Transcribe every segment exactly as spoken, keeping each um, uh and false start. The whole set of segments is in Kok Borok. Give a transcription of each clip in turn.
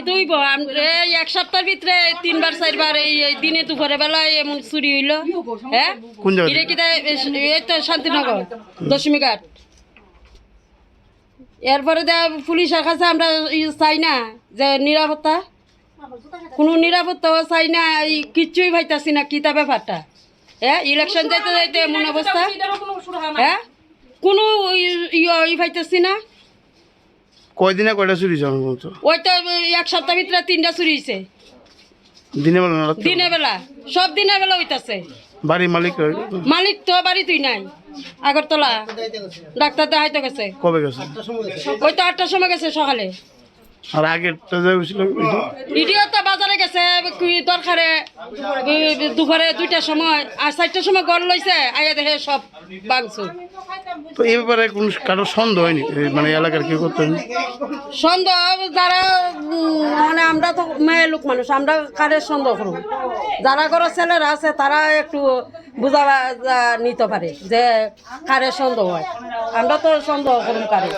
Itu হইব, আম-, এই এক সপ্তাহের ভিতরে তিনবার চারবার এই, এই দিনে দুপুরে বেলা এমন চুরি হইলো। হ্যাঁ? কোন জায়গা এটা থেকে? কিতা? এই, এই তো শান্তিনগর, দশমী ঘাট। এরপরে দে পুলিশের কাছে আমরা ই চাই না যে নিরাপত্তা, কোনো নিরাপত্তাও চাই না, এই কিচ্ছুই পাইতাছি না, কিতা ব্যাপারটা? হ্যাঁ, ইলেকশন যাইতে যাইতে এমন অবস্থা। হ্যাঁ, কোনো ই, ই, ই পাইতাছি না। কয়দিনে কয়টা চুরি হয়েছে আপনার মতো? ওই তো এক সপ্তাহ ভিতরে তিনটা চুরি হয়েছে। দিনে বেলা না রাতে? দিনে বেলা, সব দিনে বেলা হইতাছে। বাড়ির মালিক কই? মালিক তো বাড়িতেই নাই, আগরতলা ডাক্তার দেখাইতে গেছে। কবে গেছে? ওই তো আটটার সময় গেছে সকালে। আর আগে একটা জায়গা ছিল, ওইটা? ইডিও তো বাজারে গেছে, কি দরকারে, ওই দুপুরে দুইটার সময়, আর চারটার সময় ঘর লইছে, আইয়া দেখে সব ভাঙচুর। তো এই ব্যাপারে কোন কারো সন্দেহ হয়নি, এই মানে এলাকার কেউ করতে হয়নি? সন্দেহ যারা, উম, মানে আমরা তো মেয়ে লোক মানুষ, আমরা কারে সন্দেহ করব? যারা ঘরের ছেলেরা আছে তারা একটু বুঝা যা-, নিতে পারে যে কারে সন্দেহ হয়, আমরা তো সন্দেহ করব কারে।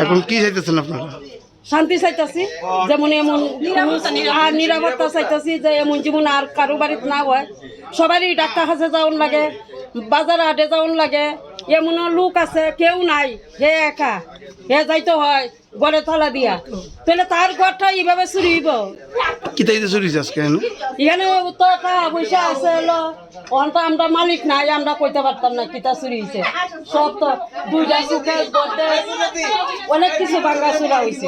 এখন কি চাইতেছেন আপনারা? শান্তি চাইতাছি, যেমন এমন আর নিরাপত্তা চাইতাছি যে এমন যেমন আর কারো বাড়িতে না হয়। সবারই ডাক্তার কাছে যাওন লাগে, বাজার হাটে যাওন লাগে, এমনও লোক আছে কেউ নাই, হে একা, হে যাইতে হয় ঘরে তালা দিয়া। তাহলে তার ঘরটা এইভাবে চুরি হইব? কিতা ইতে চুরি হয়েছে আজকে এনে? এখানে তো টাকা পয়সা আছে হলো, অন তো আমরা মালিক নাই, আমরা কইতে পারতাম না কিতা চুরি হয়েছে। সব তো দুইটা সুটকেস, গডরেজ, অনেক কিছু ভাঙা চুরা হয়েছে।